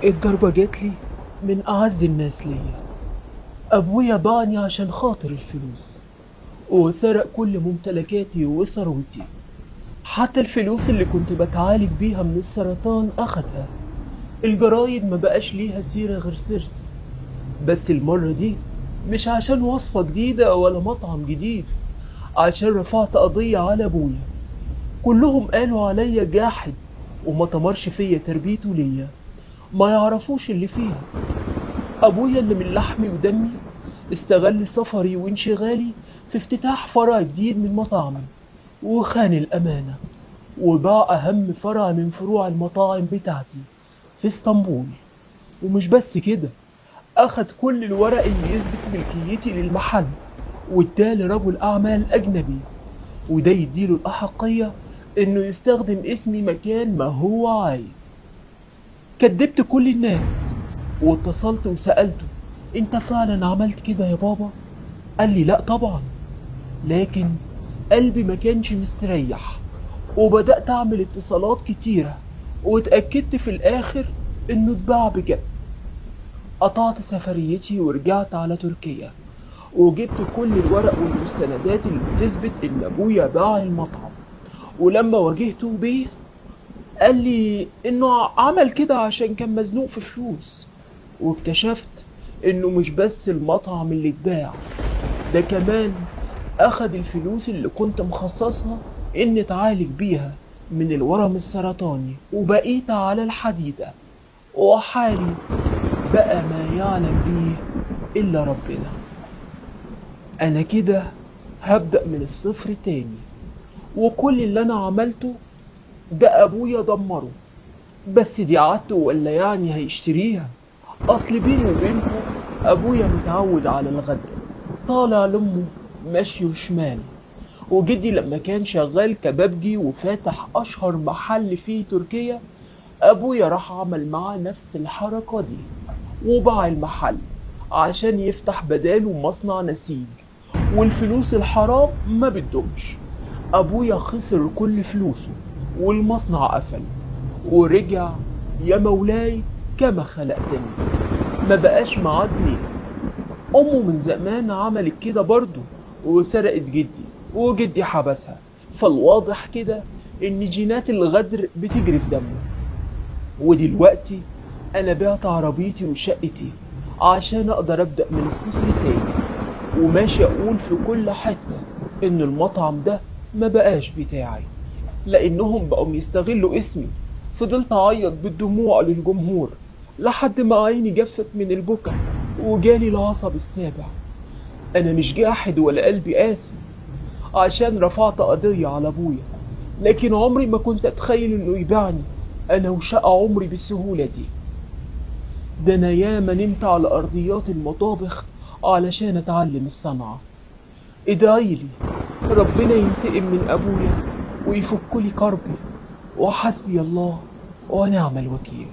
الضربة جاتلي من أعز الناس ليا. أبويا باعني عشان خاطر الفلوس، وسرق كل ممتلكاتي وثروتي، حتى الفلوس اللي كنت بتعالج بيها من السرطان أخدها. الجرايد ما بقاش ليها سيرة غير سيرتي، بس المرة دي مش عشان وصفة جديدة ولا مطعم جديد، عشان رفعت قضية على أبويا. كلهم قالوا عليا جاحد وما تمرش فيا تربيته ليا، ما يعرفوش اللي فيها. أبويا اللي من لحمي ودمي استغل سفري وانشغالي في افتتاح فرع جديد من مطاعمي، وخان الأمانة وباع أهم فرع من فروع المطاعم بتاعتي في اسطنبول. ومش بس كده، أخد كل الورق اللي يثبت ملكيتي للمحل واداه لرجل أعمال أجنبي، وده يديله الأحقية إنه يستخدم اسمي مكان ما هو عايز. كدبت كل الناس واتصلت وسألته: انت فعلا عملت كده يا بابا؟ قال لي لا طبعا، لكن قلبي ما كانش مستريح، وبدأت أعمل اتصالات كتيرة واتأكدت في الآخر إنه اتباع بجد. قطعت سفريتي ورجعت على تركيا، وجبت كل الورق والمستندات اللي بتثبت إن أبويا باع المطعم. ولما واجهته بيه قال لي إنه عمل كده عشان كان مزنوق في فلوس. واكتشفت إنه مش بس المطعم اللي اتباع، ده كمان أخد الفلوس اللي كنت مخصصها إن اتعالج بيها من الورم السرطاني، وبقيت على الحديدة، وحالي بقى ما يعلم بيه إلا ربنا. أنا كده هبدأ من الصفر تاني، وكل اللي أنا عملته ده أبويا دمره. بس دي عادته ولا يعني هيشتريها؟ أصل بيني وبينكم أبويا متعود على الغدر، طالع لأمه ماشي وشمال. وجدي لما كان شغال كبابجي وفاتح أشهر محل في تركيا، أبويا راح عمل معاه نفس الحركة دي وباع المحل عشان يفتح بداله مصنع نسيج، والفلوس الحرام ما بتدومش. أبويا خسر كل فلوسه والمصنع قفل، ورجع يا مولاي كما خلقتني، ما بقاش معاه جنيه. أمه من زمان عملت كده برضه وسرقت جدي، وجدي حبسها. فالواضح كده إن جينات الغدر بتجري في دمه. ودلوقتي أنا بعت عربيتي وشقتي عشان أقدر أبدأ من الصفر تاني، وماشي أقول في كل حتة إن المطعم ده ما بقاش بتاعي، لأنهم بقوا يستغلوا اسمي. فضلت أعيط بالدموع للجمهور لحد ما عيني جفت من البكا وجالي العصب السابع. أنا مش جاحد ولا قلبي قاسي عشان رفعت قضية على أبويا، لكن عمري ما كنت أتخيل إنه يبيعني أنا وشقة عمري بالسهولة دي. ده أنا ياما نمت على أرضيات المطابخ علشان أتعلم الصنعة. ادعيلي ربنا ينتقم من أبويا ويفك لي كربي، وحسبي الله ونعم الوكيل.